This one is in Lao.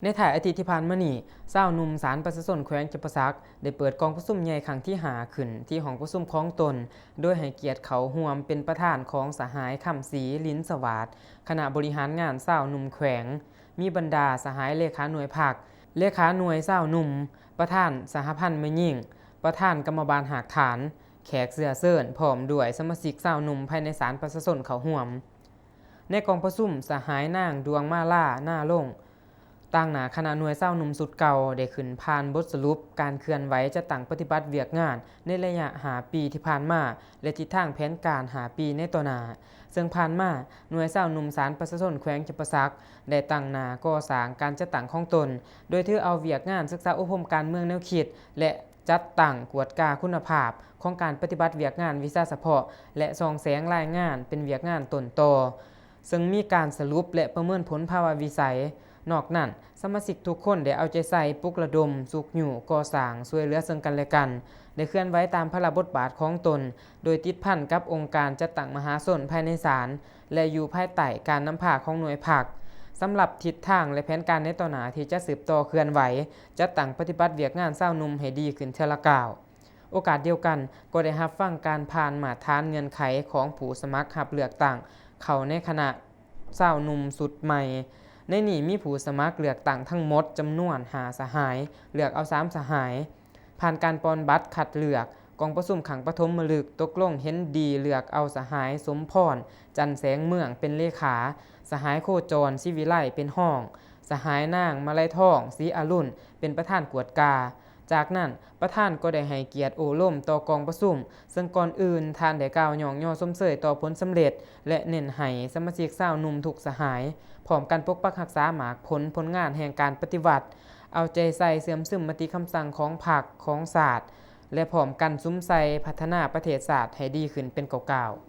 ໃນທ້າຍອາທິດທີ່ຜ່ານມານີ້, ຊາວໜຸ່ມສານປະຊາຊົນແຂວງຈຳປາສັກ ໄດ້ເປີດກອງປະຊຸມໃຫຍ່ຄັ້ງທີຫ້າຂຶ້ນ ທີ່ຫ້ອງປະຊຸມຂອງຕົນ, ໂດຍໃຫ້ກຽດເຂົ້າຮ່ວມເປັນປະທານຂອງສະຫາຍ ຄຳສີ ລິນສະຫວາດ ຄະນະບໍລິຫານງານຊາວໜຸ່ມແຂວງ, ມີບັນດາສະຫາຍເລຂາໜ່ວຍພັກ, ເລຂາໜ່ວຍຊາວໜຸ່ມ, ປະທານສະຫະພັນແມ່ຍິງ, ປະທານກຳມະບານຮາກຖານ, ແຂກເຊື້ອເຊີນ ພ້ອມດ້ວຍສະມາຊິກຊາວໜຸ່ມພາຍໃນສານປະຊາຊົນເຂົ້າຮ່ວມ. ໃນກອງປະຊຸມ, ສະຫາຍນາງ ດວງມາລາ ນາລົງ ຕາງໜ້າຄະນະໜ່ວຍຊາວໜຸ່ມຊຸດເກົ່າ ໄດ້ຂຶ້ນຜ່ານບົດສະຫຼຸບການເຄື່ອນໄຫວຈັດຕັ້ງປະຕິບັດວຽກງານໃນໄລຍະຫ້າປີທີ່ຜ່ານມາ ແລະ ທິດທາງແຜນການຫ້າປີໃນຕໍ່ໜ້າ, ເຊິ່ງຜ່ານມາ ໜ່ວຍຊາວໜຸ່ມສານປະຊາຊົນແຂວງຈຳປາສັກ ໄດ້ຕັ້ງໜ້າກໍ່ສ້າງການຈັດຕັ້ງຂອງຕົນ, ໂດຍຖືເອົາວຽກງານສຶກສາອົບຮົມການເມືອງແນວຄິດ ແລະ ຈັດຕັ້ງກວດກາຄຸນນະພາບຂອງການປະຕິບັດວຽກງານວິຊາສະເພາະ ແລະ ສ່ອງແສງລາຍງານເປັນວຽກງານຕົ້ນຕໍ, ເຊິ່ງມີການສະຫຼຸບ ແລະ ປະເມີນຜົນພາວະວິໄສ. ນອກນັ້ນ, ສະມາຊິກທຸກຄົນໄດ້ເອົາໃຈໃສ່, ປຸກລະດົມ, ຊຸກຍູ້, ກໍ່ສ້າງ, ຊ່ວຍເຫຼືອເຊິ່ງກັນແລະກັນ, ໄດ້ເຄື່ອນໄຫວຕາມພາລະບົດບາດຂອງຕົນ, ໂດຍຕິດພັນກັບອົງການຈັດຕັ້ງມະຫາຊົນພາຍໃນສານ ແລະ ຢູ່ພາຍໃຕ້ການນຳພາຂອງໜ່ວຍພັກ. ສຳລັບທິດທາງ ແລະ ແຜນການໃນຕໍ່ໜ້າທີ່ຈະສືບຕໍ່ເຄື່ອນໄຫວ, ຈັດຕັ້ງປະຕິບັດວຽກງານຊາວໜຸ່ມໃຫ້ດີຂຶ້ນເທື່ອລະກ້າວ. ໂອກາດດຽວກັນ ກໍໄດ້ຮັບຟັງການຜ່ານມາດຖານເງື່ອນໄຂຂອງຜູ້ສະໝັກຮັບເລືອກຕັ້ງເຂົ້າໃນຄະນະຊາວໜຸ່ມຊຸດໃໝ່. ໃນນີ້ມີຜູ້ສະໝັກເລືອກຕັ້ງທັງໝົດຈຳນວນຫ້າສະຫາຍ, ເລືອກເອົາສາມສະຫາຍ. ຜ່ານການປ່ອນບັດຄັດເລືອກ, ກອງປະຊຸມຄັ້ງປະຖົມມະລຶກຕົກລົງເຫັນດີເລືອກເອົາສະຫາຍ ສົມພອນ ຈັນແສງເມືອງ ເປັນເລຂາ, ສະຫາຍ ໂຄຈອນ ສີວິໄລ ເປັນຮອງ, ສະຫາຍນາງ ມາໄລທອງ ສີອາລຸນ ເປັນປະທານກວດກາ. ຈາກນັ້ນ, ປະທານກໍໄດ້ໃຫ້ກຽດໂອ້ລົມຕໍ່ກອງປະຊຸມ, ເຊິ່ງກ່ອນອື່ນທ່ານໄດ້ກ່າວຍ້ອງຍໍຊົມເຊີຍຕໍ່ຜົນສຳເລັດ ແລະ ເນັ້ນໃຫ້ສະມາຊິກຊາວໜຸ່ມທຸກສະຫາຍ ພ້ອມກັນປົກປັກຮັກສາໝາກຜົນຜົນງານແຫ່ງການປະຕິວັດ, ເອົາໃຈໃສ່ເຊື່ອມຊຶມມະຕິຄຳສັ່ງຂອງພັກ, ຂອງຊາດ ແລະ ພ້ອມກັນສຸມໃສ່ພັດທະນາປະເທດຊາດໃຫ້ດີຂຶ້ນເປັນກ້າວໆ.